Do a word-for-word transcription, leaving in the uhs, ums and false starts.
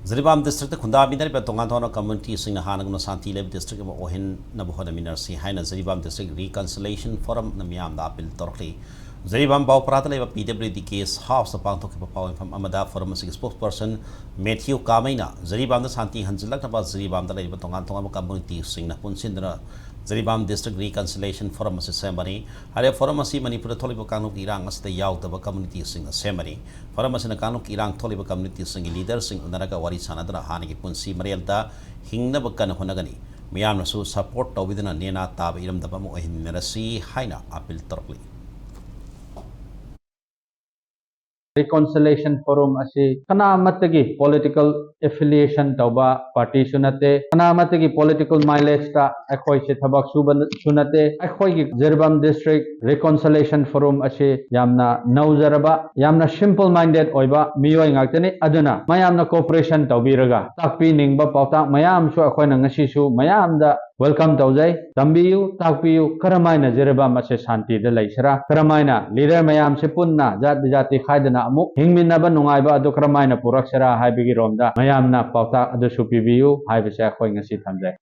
Jiribam district ꯈꯨꯟꯗꯥꯃꯤꯟꯅꯔꯤꯕ ꯇꯣꯉꯥꯟ ꯇꯣꯉꯥꯟꯕ ꯀꯝꯃ꯭ꯌꯨꯅꯤꯇꯤꯁꯤꯡꯅ ꯍꯥꯟꯅꯒꯨꯝꯅ ꯁꯥꯟꯇꯤ ꯂꯩꯕ ꯗꯤꯁꯇ꯭ꯔꯤꯛ ꯑꯃ ꯑꯣꯏꯍꯟꯅꯕ ꯍꯣꯠꯅꯃꯤꯟꯅꯔꯁꯤ ꯍꯥꯏꯅ ꯖꯤꯔꯤꯕꯥꯝ ꯗꯤꯁꯇ꯭ꯔꯤꯛ ꯔꯤꯀꯟꯁꯤꯂꯦꯁꯟ ꯐꯣꯔꯝꯅ ꯃꯤꯌꯥꯝꯗ ꯑꯄꯤꯜ ꯇꯧꯔꯛꯂꯤ꯫ ꯖꯤꯔꯤꯕꯥꯝ ꯕꯥꯎꯄꯔꯥꯗ ꯂꯩꯕ ꯄꯤ ꯗꯕ꯭ꯂꯤꯎ ꯗꯤ ꯒꯦꯁ ꯍꯥꯎꯁꯇ ꯄꯥꯡꯊꯣꯛꯈꯤꯕ ꯄꯥꯎꯃꯤꯐꯝ ꯑꯃꯗ ꯐꯣꯔꯝ ꯑꯁꯤꯒꯤ ꯁ꯭ꯄꯣꯛꯁ ꯄꯔꯁꯟ ꯃꯦꯊ꯭ꯌꯨ ꯀꯥꯃꯩꯅ ꯖꯤꯔꯤꯕꯥꯝꯗ ꯁꯥꯟꯇꯤ ꯍꯟꯖꯤꯜꯂꯛꯅꯕ ꯖꯤꯔꯤꯕꯥꯝꯗ ꯂꯩꯔꯤꯕ ꯇꯣꯉꯥꯟ ꯇꯣꯉꯥꯟꯕ ꯀꯝꯃ꯭ꯌꯨꯅꯤꯇꯤꯁꯤꯡꯅ ꯄꯨꯟꯁꯤꯟꯗꯨꯅ ꯖꯤꯔꯤꯕꯥꯝ ꯗꯤꯁꯇ꯭ꯔꯤꯛ ꯔꯤꯀꯟꯁꯤꯂꯦꯁꯟ ꯐꯣꯔꯝ ꯑꯁꯤ ꯁꯦꯝꯕꯅꯤ꯫ ꯍꯥꯏꯔꯤꯕ ꯐꯣꯔꯝ ꯑꯁꯤ ꯃꯅꯤꯄꯨꯔꯗ ꯊꯣꯛꯂꯤꯕ ꯀꯥꯡꯂꯨꯞꯀꯤ ꯏꯔꯥꯡ ꯑꯁꯤꯗ ꯌꯥꯎꯗꯕ ꯀꯝꯃ꯭ꯌꯨꯅꯤꯇꯤꯁꯤꯡꯅ ꯁꯦꯝꯕꯅꯤ꯫ ꯐꯣꯔꯝ ꯑꯁꯤꯅ ꯀꯥꯡꯂꯨꯞꯀꯤ ꯏꯔꯥꯡ ꯊꯣꯛꯂꯤꯕ ꯀꯝꯃ꯭ꯌꯨꯅꯤꯇꯤꯁꯤꯡꯒꯤ ꯂꯤꯗꯔꯁꯤꯡ ꯎꯅꯔꯒ ꯋꯥꯔꯤ ꯁꯥꯟꯅꯗꯨꯅ ꯍꯥꯟꯅꯒꯤ ꯄꯨꯟꯁꯤ ꯃꯔꯦꯜꯗ ꯍꯤꯡꯅꯕ ꯀꯟꯅ ꯍꯣꯠꯅꯒꯅꯤ꯫ ꯃꯤꯌꯥꯝꯅꯁꯨ ꯁꯄꯣꯔꯠ ꯇꯧꯕꯤꯗꯨꯅ ꯅꯦꯅꯥ ꯇꯥꯕ ꯏꯔꯝꯗꯝ ꯑꯃ ꯑꯣꯏꯍꯟꯃꯤꯟꯅꯔꯁꯤ ꯍꯥꯏꯅ ꯑꯄꯤꯜ ꯇꯧꯔꯛꯂꯤ꯫ ꯔꯤꯀꯣꯟꯁꯤꯂꯦꯁꯟ ꯐꯣꯔꯝ ꯑꯁꯤ ꯀꯅꯥꯃꯠꯇꯒꯤ ꯄꯣꯂꯤꯇꯤꯀꯦꯜ ꯑꯦꯐꯤꯂꯤꯌꯦꯁꯟ ꯇꯧꯕ ꯄꯥꯔꯇꯤꯁꯨ ꯅꯠꯇꯦ, ꯀꯅꯥꯃꯠꯇꯒꯤ ꯄꯣꯂꯤꯇꯤꯀꯦꯜ ꯃꯥꯏꯂꯦꯖꯇ ꯑꯩꯈꯣꯏꯁꯦ ꯊꯕꯛ ꯁꯨꯕꯁꯨ ꯅꯠꯇꯦ꯫ ꯑꯩꯈꯣꯏꯒꯤ ꯖꯤꯔꯤꯕꯥꯝ ꯗꯤꯁꯇ꯭ꯔꯤꯛ ꯔꯤꯀꯣꯟꯁꯤꯂꯦꯁꯟ ꯐꯣꯔꯝ ꯑꯁꯤ ꯌꯥꯝꯅ ꯅꯧꯖꯔꯕ, ꯌꯥꯝꯅ ꯁꯤꯝꯄꯜ ꯃꯥꯏꯟꯗꯦꯗ ꯑꯣꯏꯕ ꯃꯤꯑꯣꯏ ꯉꯥꯛꯇꯅꯤ꯫ ꯑꯗꯨꯅ ꯃꯌꯥꯝꯅ ꯀꯣꯑꯣꯄꯔꯦꯁꯟ ꯇꯧꯕꯤꯔꯒ ꯇꯥꯛꯄꯤꯅꯤꯡꯕ ꯄꯥꯎꯇꯥꯛ ꯃꯌꯥꯝꯁꯨ ꯑꯩꯈꯣꯏꯅ ꯉꯁꯤꯁꯨ ꯃꯌꯥꯝꯗ ꯋꯦꯜꯀꯝ ꯇꯧꯖꯩ꯫ ꯇꯝꯕꯤꯌꯨ, ꯇꯥꯛꯄꯤꯌꯨ, ꯀꯔꯝꯍꯥꯏꯅ ꯖꯤꯔꯤꯕꯥꯝ ꯑꯁꯦ ꯁꯥꯟꯇꯤꯗ ꯂꯩꯁꯤꯔꯥ, ꯀꯔꯝꯍꯥꯏꯅ ꯂꯤꯗꯔ ꯃꯌꯥꯝꯁꯦ ꯄꯨꯟꯅ ꯖꯥꯠ ꯕꯤꯖꯥꯇꯤ ꯈꯥꯏꯗꯅ ꯑꯃꯨꯛ ꯍꯤꯡꯃꯤꯟꯅꯕ ꯅꯨꯡꯉꯥꯏꯕ ꯑꯗꯨ ꯀꯔꯝꯍꯥꯏꯅ ꯄꯨꯔꯛꯁꯤꯔꯥ ꯍꯥꯏꯕꯒꯤ ꯔꯣꯝꯗ ꯃꯌꯥꯝꯅ ꯄꯥꯎꯇꯥꯛ ꯑꯗꯨꯁꯨ ꯄꯤꯕꯤꯌꯨ ꯍꯥꯏꯕꯁꯦ ꯑꯩꯈꯣꯏ ꯉꯁꯤ ꯊꯝꯖꯩ꯫